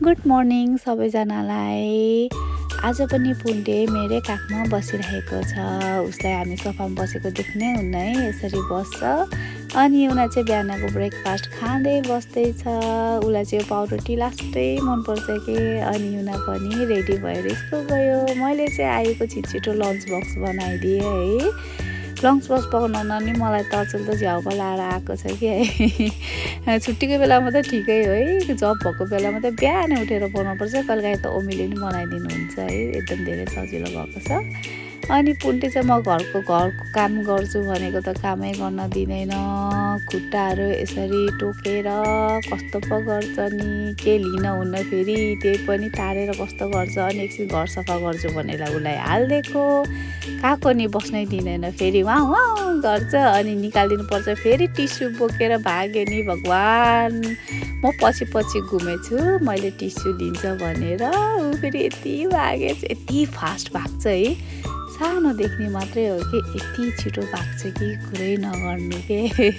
Good morning सबैजनालाई। आज पनि पुन्टे मेरै काखमा बसिरहेको छ। उसलाई हामी सोफामा बसेको देख्नै हुन्न है, यसरी बस्छ। अनि युना चाहिँ बिहानको ब्रेकफास्ट खाँदै बस्दैछ। उसलाई चाहिँ यो पाउरोटी लास्टै मनपर्छ कि। अनि युना पनि रेडी भएर स्कुल गयो। मैले चाहिँ आएको छिटो लन्च बक्स बनाइदिएँ है। लन्च बक्स पकाउन नि मलाई त अचेल झ्याउको लाएर आएको छ कि है। छुट्टीको बेलामा त ठिकै हो है, जब भएको बेलामा त बिहानै उठेर बनाउनुपर्छ। कहिलेकाहीँ त ओमिले पनि बनाइदिनुहुन्छ है, एकदम धेरै सजिलो भएको छ। अनि पुन्टे चाहिँ म घरको काम गर्छु भनेको त कामै गर्न दिँदैन। खुट्टाहरू यसरी टोकेर कस्तो पो गर्छ नि, के लिन हुन्न फेरि त्यही पनि तारेर कस्तो गर्छ। अनि एकछिन घर सफा गर्छु भनेर उसलाई हालिदिएको, खाएको नि बस्नै दिँदैन, फेरि वहाँ वहाँ गर्छ। अनि निकालिदिनु पर्छ, फेरि टिस्यु बोकेर भाग्यो नि भगवान्। म पछि पछि घुमेछु मैले टिस्यु दिन्छ भनेर, ऊ फेरि यति भागेछ, यति फास्ट भाग्छ है। सानो देख्ने मात्रै हो कि यति छिटो भाग्छ कि कुरै नगर्नु के।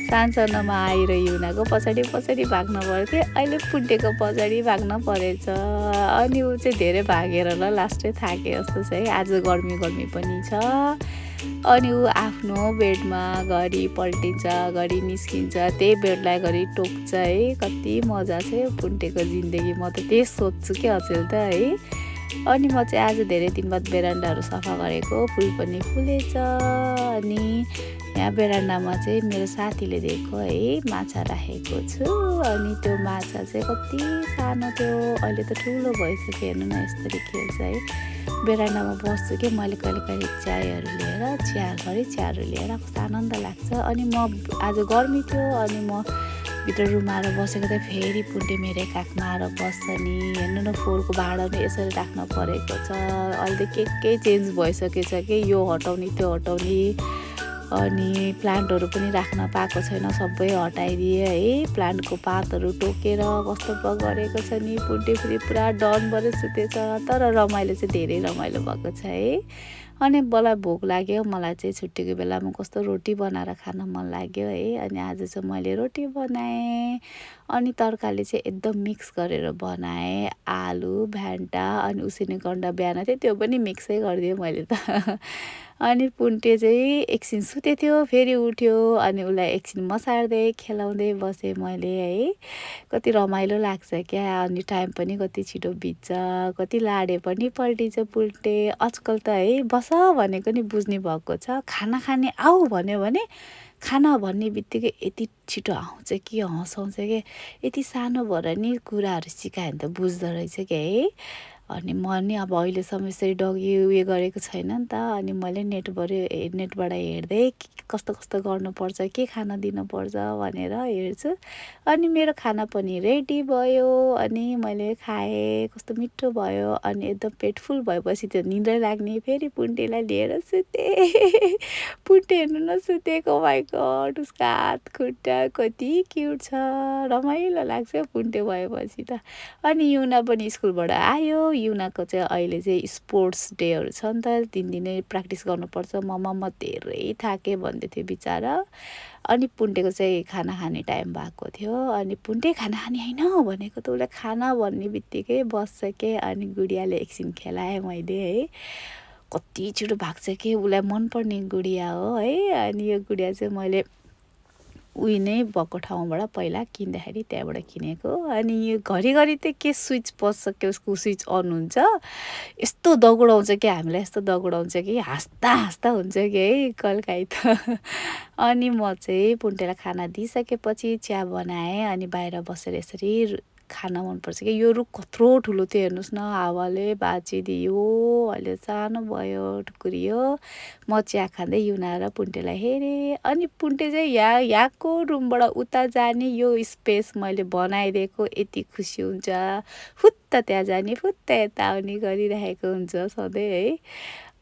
सानसानोमा आएर युनाको पछाडि पछाडि भाग्न पर्थ्यो, अहिले पुन्टेको पछाडि भाग्न परेछ। अनि ऊ चाहिँ धेरै भागेर ल लास्टै थाके जस्तो छ है। आज गर्मी पनि छ। अनि ऊ आफ्नो बेडमा घरि पल्टिन्छ, घरि निस्किन्छ, त्यही बेडलाई घरि टोक्छ है। कति मजा छ यो पुन्टेको जिन्दगी, म त त्यही सोध्छु कि अचेल त है। अनि म चाहिँ आज धेरै दिन बाद बेरान्डाहरू सफा गरेको, फुल पनि फुलेछ। अनि यहाँ बेरान्डामा चाहिँ मेरो साथीले दिएको है माछा राखेको छु। अनि त्यो माछा चाहिँ कति सानो थियो, अहिले त ठुलो भइसक्यो। हेर्नु न यसरी खेल्छ है। बेरान्डामा बस्छु कि मैले कहिले चियाहरू लिएर चियाहरू लिएर कस्तो आनन्द लाग्छ। अनि म आज गर्मी थियो, अनि म भित्र रुममा आएर बसेको त फेरि पुन्टे मेरै काखमा आएर बस्छ नि। हेर्नु न फोहोरको भाँडा पनि यसरी राख्न परेको छ। अहिले त के चेन्ज भइसकेछ कि, यो हटाउने त्यो हटाउने। अनि प्लान्टहरू पनि राख्न पाएको छैन, सबै हटाइदिए है। प्लान्टको पातहरू टोकेर कस्तो पो गरेको छ नि। पुन्टे फेरि पुरा डन भएर सुतेछ, तर रमाइलो चाहिँ धेरै रमाइलो भएको छ है। अनि मलाई भोक लाग्यो, मलाई चाहिँ छुट्टीको बेलामा कस्तो रोटी बनाएर खान मन लाग्यो है। अनि आज चाहिँ मैले रोटी बनाएँ। अनि तरकारी चाहिँ एकदम मिक्स गरेर बनाएँ, आलु भ्यान्टा अनि उसिनेको अन्डा बिहान थियो, त्यो पनि मिक्सै गरिदिएँ मैले त। अनि पुन्टे चाहिँ एकछिन सुतेको थियो, फेरि उठ्यो। अनि उसलाई एकछिन मसार्दै खेलाउँदै बसेँ मैले है। कति रमाइलो लाग्छ क्या। अनि टाइम पनि कति छिटो बित्छ, कति लाडे पनि पल्टिन्छ पुन्टे। आजकल त है बस भनेको नि बुझ्ने भएको छ। खाना खाने आऊ भन्यो भने खाना भन्ने बित्तिकै यति छिटो आउँछ कि हँसाउँछ कि। यति सानो भएर नि कुराहरू सिकायो भने त बुझ्दो रहेछ कि है। अनि म नि अब अहिलेसम्म यसरी डगी उयो गरेको छैन नि त। अनि मैले नेटबाट हेर्दै कस्तो कस्तो गर्नुपर्छ, के खाना दिनुपर्छ भनेर हेर्छु। अनि मेरो खाना पनि रेडी भयो। अनि मैले खाएँ, कस्तो मिठो भयो। अनि एकदम पेट फुल भएपछि त्यो निद्रै लाग्ने, फेरि पुन्टेलाई लिएर सुतेँ। पुन्टे हेर्नु न सुतेको, माइ गड, उसको हात खुट्टा कति क्युट छ। रमाइलो लाग्छ पुन्टे भएपछि त। अनि युना पनि स्कुलबाट आयो। युनाको चाहिँ अहिले चाहिँ स्पोर्ट्स डेहरू छ नि त, 3 दिनै प्र्याक्टिस गर्नुपर्छ। मम्मा म धेरै थाकेँ भन्दै थियो बिचरा। अनि पुन्टेको चाहिँ खाना खाने टाइम भएको थियो। अनि पुन्टे खाना खाने होइन भनेको त उसलाई खाना भन्ने बित्तिकै बस्छ के। अनि गुडियाले एकछिन खेलाएँ मैले है। कति छिटो भाग्छ कि, उसलाई मनपर्ने गुडिया हो है। अनि यो गुडिया चाहिँ मैले उही नै भएको ठाउँबाट पहिला किन्दाखेरि त्यहाँबाट किनेको। अनि यो घरिघरि त के स्विच पस्छ कि उसको स्विच अन हुन्छ, यस्तो दगुडाउँछ कि हामीलाई, यस्तो दगुडाउँछ कि हाँस्दा हाँस्दा हुन्छ कि है कहिलेकाहीँ त। अनि म चाहिँ पुन्टेलाई खाना दिइसकेपछि चिया बनाएँ। अनि बाहिर बसेर यसरी खान मनपर्छ कि। यो रुख कत्रो ठुलो थियो हेर्नुहोस् न, हावाले भाँचिदियो, अहिले सानो भयो, टुक्रियो। म चिया खाँदै युना र पुन्टेलाई हेरेँ। अनि पुन्टे चाहिँ यहाँको रुमबाट उता जाने यो स्पेस मैले बनाइदिएको यति खुसी हुन्छ। फुत्त त्यहाँ जाने, फुत्त यता आउने गरिरहेको हुन्छ सधैँ है।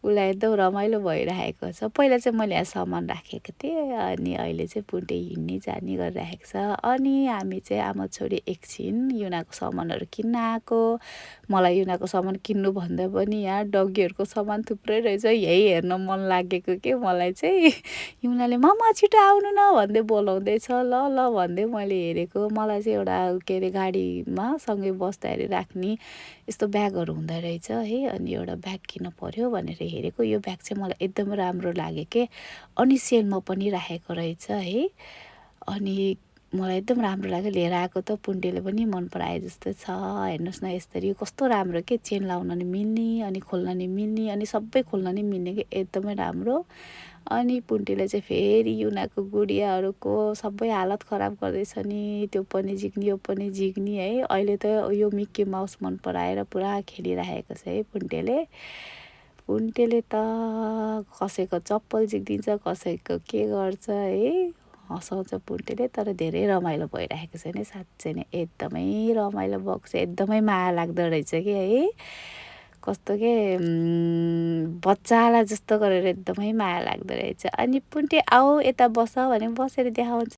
उसलाई एकदम रमाइलो भइरहेको छ। पहिला चाहिँ मैले यहाँ सामान राखेको थिएँ अनि अहिले चाहिँ पुन्टे हिँड्ने जाने गरिरहेको छ। अनि हामी चाहिँ आमा छोरी एकछिन युनाको सामानहरू किन्न आएको। मलाई युनाको सामान किन्नुभन्दा पनि यहाँ डगीहरूको सामान थुप्रै रहेछ, यही हेर्न मन लागेको के मलाई चाहिँ। युनाले मम्मा छिटो आउनु न भन्दै बोलाउँदैछ। ल ल भन्दै मैले हेरेको। मलाई चाहिँ एउटा के अरे गाडीमा सँगै बस्दाखेरि राख्ने यस्तो ब्यागहरू हुँदो रहेछ है। अनि एउटा ब्याग किन्न पर्यो भनेर हेरेको। यो ब्याग चाहिँ मलाई एकदम राम्रो लाग्यो के। अनि सेलमा पनि राखेको रहेछ है। अनि मलाई एकदम राम्रो लाग्यो। लिएर आएको त पुन्टेले पनि मन पराए जस्तो छ। हेर्नुहोस् न यसरी कस्तो राम्रो के, चेन लाउन नि मिल्ने अनि खोल्न नि मिल्ने अनि सबै खोल्न नि मिल्ने कि एकदमै राम्रो। अनि पुन्टेले चाहिँ फेरि युनाको गुडियाहरूको सबै हालत खराब गर्दैछ नि। त्यो पनि जिग्ने यो पनि जिग्ने है। अहिले त यो मिक्की माउस मन पराएर पुरा खेलिरहेको छ है पुन्टेले। पुन्टेले त कसैको चप्पल जिगिदिन्छ, कसैको के गर्छ है। हँसाउँछ पुन्टेले, तर धेरै रमाइलो भइरहेको छ नि। साँच्चै नै एकदमै रमाइलो भएको छ। एकदमै माया लाग्दो रहेछ कि है। कस्तो के बच्चालाई जस्तो गरेर एकदमै माया लाग्दो रहेछ। अनि पुन्टे आऊ यता बस भने बसेर देखाउँछ।